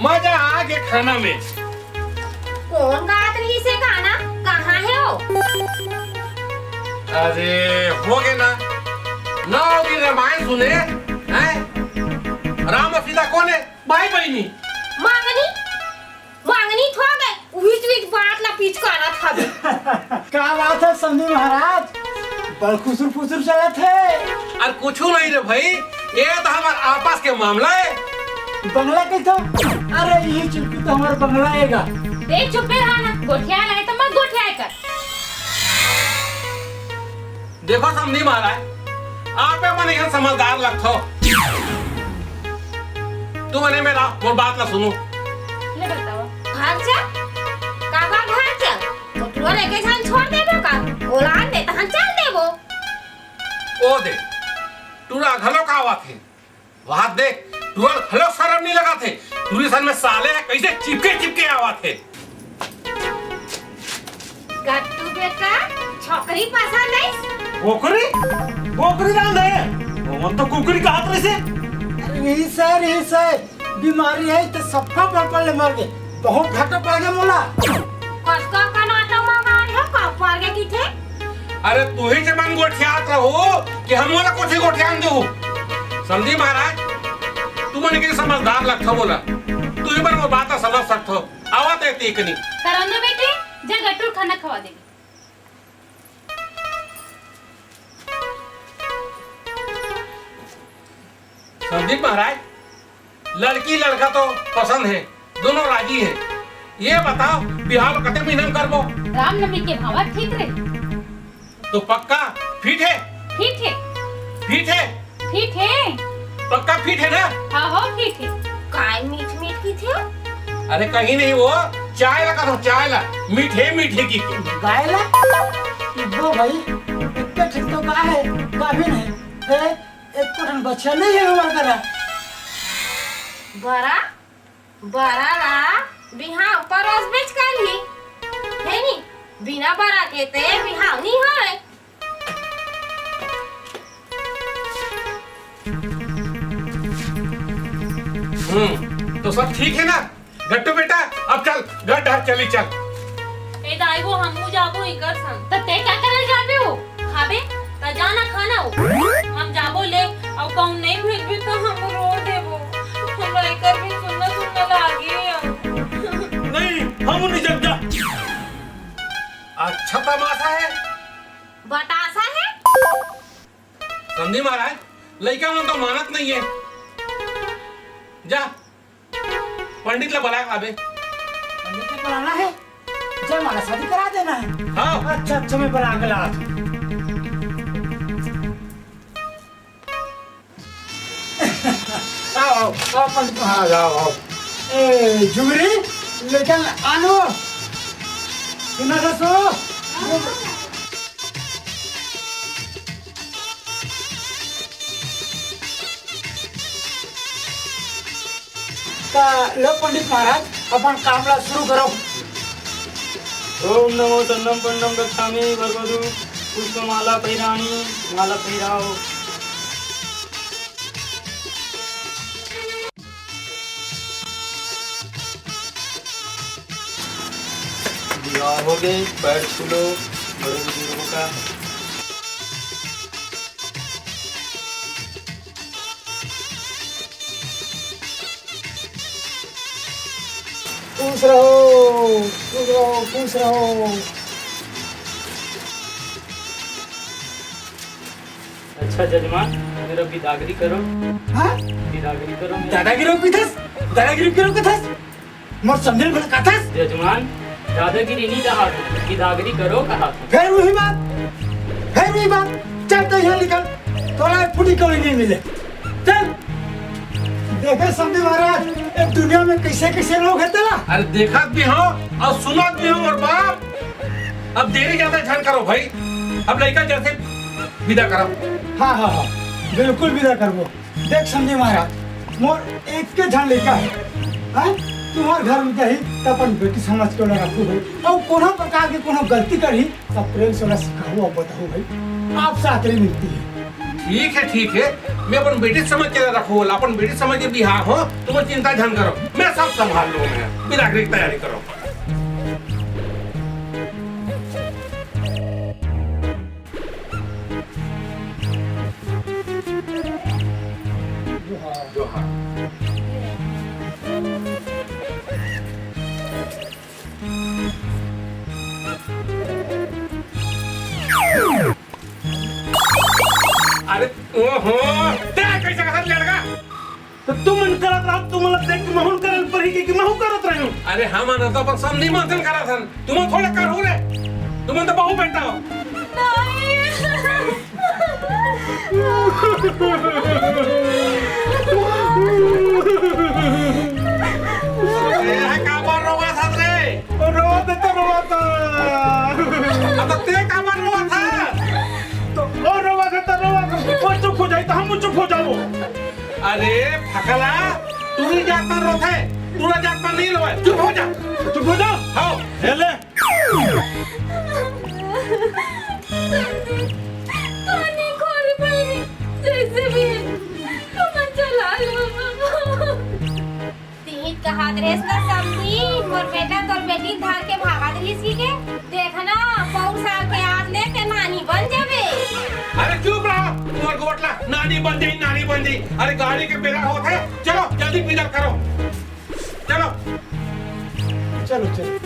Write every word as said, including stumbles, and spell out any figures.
मजा आ गे खाना में। कोन गात रहिस हे गाना? कहाँ हे वो? अरे, हो गे ना, नौ दिन रामायण सुने, हैं? राम अउ सीता कोन हे? भाई बहिनी। मांगनी, मांगनी थोगे, उहिच उहिच बात ला पिचकारत हवे। का बात हे समधी महाराज, बड़ खुसुर फुसुर चलत हे। अरे कुछू नहीं रे भाई, ये तो हमर आपस के मामला हे। बंगला कहिथो? अरे, इही चुटकी तो हमर बंगला हे गा। बे चुपे रह ना, गोठियाय ला हे तो मत गोठियाय कर। देखो समधी महाराज, आपे मन इहाँ समझदार लगथो। तुमन एमे रहो, मोर बात ला सुनो। ले बताओ। घर चल? काबर घर चल? वो टुरा लेके झन छोड़ देबो का? ओला आन दे, तहन चल देबो। ओ दे, टुरा घलो का आवत हे। वहां देख, टुरा घलो शरम नहीं लगत हे। टुरी सन में साले हे, कैसे चिपके चिपके आवत हे। गट्टू बेटा, छोकरी पसंद आइस? बोकरी? बोकरी रांध हे? ओमन तो कुकरी कहत रहिसे। अरे, यही सर, यही सर। बीमारी हे तो सफा पड़ पड़ ले मर गे। बहुत घाटा पड़ गे मोला। कतका कन आटा मंगाए हो, का पड़ गे किथे? अरे, तुही जमन गोठियात रहो कि हम मोला कुछ गोठियान देहू। समधी महाराज, तुमन के समझदार लगथो मोला। तुही मन वो बात समझ सकथो। आवत हे तेकनी। करन दो बेटी, जा गट्टू खाना खवा दे। संदीप महाराज, लड़की लड़का तो पसंद हे, दोनों राजी हे। ये बताओ, बिहाव कते महीना में करबो? रामनवमी के भावा ठीक रहे। तो पक्का फिट हे? फिट हे। फिट हे? फिट हे। पक्का फिट हे ना? हाँ हो, फिट हे। काय मीठ मीठ किथे? अरे कहीं नहीं वो, चाय ला कथों, चाय ला। मीठे मीठे की। गाय ला? वो भाई, इतने ठीक तो का हे, का भी नहीं। ए, एको ठन बच्चा नहीं हे हमर करा। बरा, बरा ला बिहाव परोसबेच करही। हे नी, बिना बरा के ते बिहाव नहीं होय। हम्म, तो सब ठीक हे ना? गट्टू बेटा, अब चल, घर डहर चली चल। ए दाई वो, हमहू जाबो इकर संग। त ते का करे जाबे हो? खाबे? त जाना खाना हो। हम जाबो ले, अउ कहूँ नहीं भेजबे त हम रो देबो। हमरा इकर भी सुनना सुनना लागे। नहीं, हम नहीं जब जा। अच्छा तमाशा हे। बतासा हे। संधि महाराज, लइका मन तो मानत नहीं हे। जा, पंडित ला बला के लाबे। पंडित ला बलाना हे? जयमाला शादी करा देना हे? हाँ। अच्छा, अच्छा, मैं बला के लात हूँ। आओ, आओ, पंडित महाराज, आओ, आओ। ए, जुगरी, लइका आनो। सुना था सो? त लो पंडित महाराज, अपन काम ला शुरू करो। ओम नमो तन्नम पंडम गच्छामि भर्गोदु पुष्पमाला पहिराणि, माला पहिराओ। बिहाव हो गे, पैर छू लो बड़े बुजुर्गों का। खुश रहो, खुश रहो, खुश रहो। अच्छा जजमान, मेरा बिदागरी करो। हाँ? बिदागरी करो मेरा। दादागिरी कथस? दादागिरी करो कथस? मोर समझे भला कथस? जजमान, दादागिरी नहीं कहा, बिदागरी करो कहा। फिर वही बात, फिर वही बात। चल तो यहाँ निकल, तोला फुटी कौड़ी नहीं मिले। चल। देखे समधी महाराज, ए दुनिया में कैसे कैसे लोग हे तेला। अरे देखत भी हो अउ सुनत भी हो मोर बाप। अब देरी ज्यादा झन करो भाई, अब लइका जैसे विदा करो। हाँ, हाँ, हाँ, बिल्कुल विदा करबो। देख समधी महाराज, मोर एक के झन लइका हे, हैं? तुम्हर घर में जाही त अपन बेटी समझ के ओला रखू भाई। अउ कोनो प्रकार के कोनो गलती करही त प्रेम से ओला सिखाहू अउ बताहू भाई। आपसे आखिरी विनती हे। ठीक हे, ठीक हे, मैं अपन बेटी समझ के रखहूं, अपन बेटी समझ के बिहाव हो, तुमन चिंता झन करो, मैं सब संभाल लूं, मैं बिदागरी के तैयारी करो। जोहार। अरे, ओहो, तें कइसे करत लड़का? त तुमन करत रहो, तुमन ला देख के महूं करन परही कि, कि महूं करत रहेंव। अरे, हमन तो अपन समधी मन से करत हन, तुमन थोड़े करहू रे, तुमन तो बहू बेटा हो। नहीं। ए, काबर रोवत हस रे? रोवत हे त रोवत। अब तें काबर रोवत हस? त ओ रोवत हे त रोवत। ओ चुप हो जाही त हमहू चुप हो जाबो। अरे फकला, टूरी जात मन रोथे, टूरा जात मन नइ रोवय। चुप हो जा। चुप हो जा। हव। ए ले। कानी खोरी बहिनी, जइसे भी हे, हमन चला लो। तिही त कहत रहेस ना समधी, मोर बेटा तोर बेटी धर के भगा दिस कहिके। देख ना, पउर साल के आज ले तें नानी बन जाबे। अरे चुप रह, मोर गोठ ला, नानी बन जाही, नानी बन जाही। अरे गाड़ी के बेरा होत हे, चलो जल्दी पैदल करो, चलो। चलो, चलो।